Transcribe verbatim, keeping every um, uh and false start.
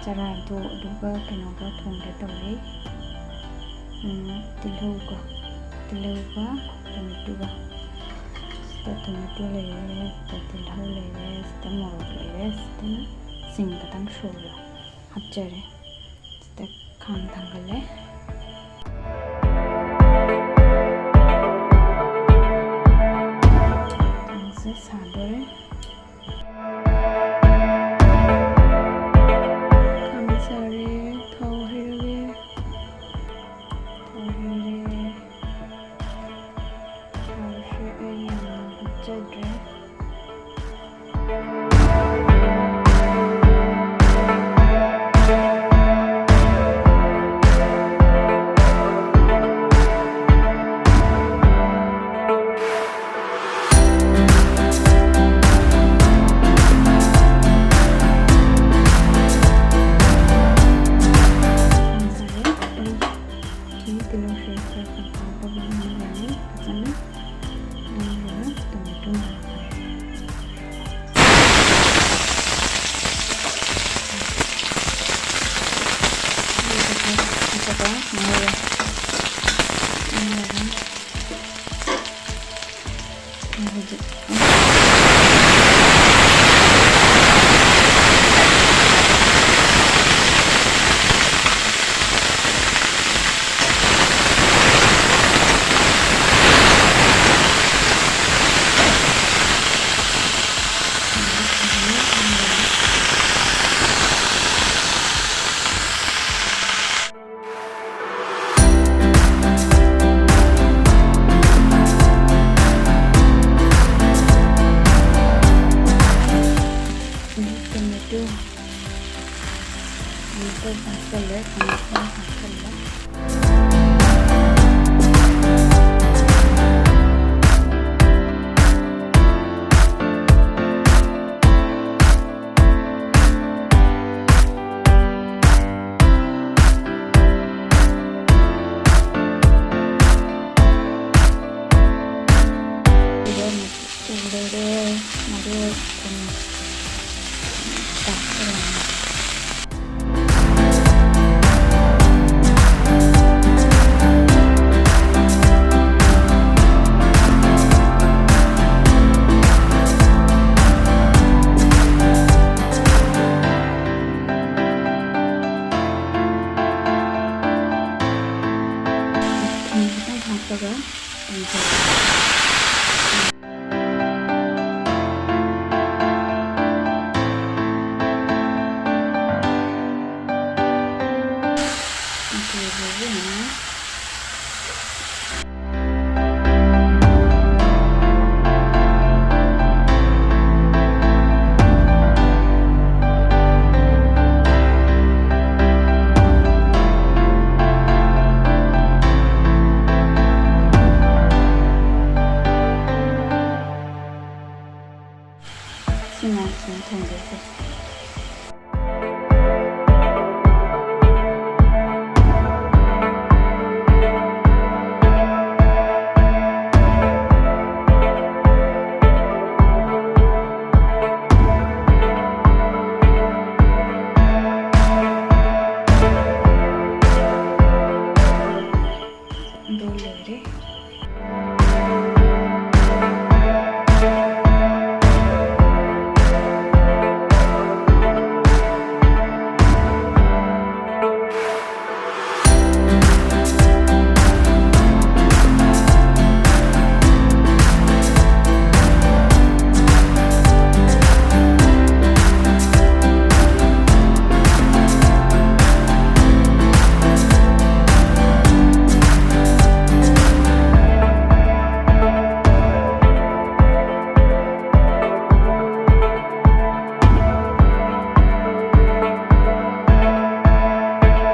ꯆꯔꯥꯗꯣ ꯑꯗꯨꯒ ꯀꯩꯅꯣꯒ ꯊꯣꯡꯒꯦ ꯇꯧꯔꯤ꯫ ꯎꯝ, ꯇꯤꯜꯍꯧꯒ, ꯇꯤꯜꯍꯧꯒ ꯇꯣꯃꯦꯇꯣꯒ꯫ ꯁꯤꯗ ꯇꯣꯃꯦꯇꯣ ꯂꯩꯔꯦ, ꯁꯤꯗ ꯇꯤꯜꯍꯧ ꯂꯩꯔꯦ, ꯁꯤꯗ ꯃꯣꯔꯣꯛ ꯂꯩꯔꯦ, ꯁꯤꯗꯅ ꯁꯤꯡ ꯈꯇꯪ ꯁꯨꯔꯒ ꯍꯥꯞꯆꯔꯦ꯫ ꯁꯤꯗ ꯈꯥꯡ ꯊꯥꯡꯒꯠꯂꯦ꯫ ꯈꯥꯡꯁꯦ ꯁꯥꯗꯣꯔꯦ꯫ ꯈꯥꯡ ꯁꯥꯔꯦ, ꯊꯥꯎ ꯍꯩꯔꯒꯦ꯫ ꯊꯥꯎ ꯍꯩꯔꯦ꯫ ꯊꯥꯎꯁꯦ ꯑꯩ ꯌꯥꯝꯅ ꯍꯥꯞꯆꯗ꯭ꯔꯦ꯫ ꯉꯁꯥꯏ ꯑꯩ ꯇꯤꯜꯍꯧꯁꯦ ꯈꯔ ꯀꯥꯞꯊꯣꯛꯑꯒ ꯉꯧꯔꯅꯤ ꯐꯖꯅ꯫ ꯉꯧꯔꯒ ꯇꯣꯃꯦꯇꯣ ꯍꯥꯞꯄꯅꯤ꯫ ꯑꯗꯨꯒ ꯉꯧꯔꯦ꯫ ꯉꯧꯔꯒ ꯍꯧꯖꯤꯛ ꯇꯣꯃꯦꯇꯣ ꯑꯃꯨꯛꯀ ꯍꯥꯞꯆꯜꯂꯦ, ꯈꯥꯃꯦꯟ ꯑꯁꯤꯟꯕ ꯍꯥꯞꯆꯜꯂꯦ꯫ ꯁꯤꯗ ꯑꯃꯨꯛ ꯂꯩꯔꯦ, ꯃꯔꯣꯏ, ꯊꯨꯝ, ꯆꯥꯛ ꯊꯣꯡꯉꯦ꯫ ꯏꯃꯥ, ꯁꯨꯝ ꯊꯣꯡꯗꯣꯛꯀꯦ꯫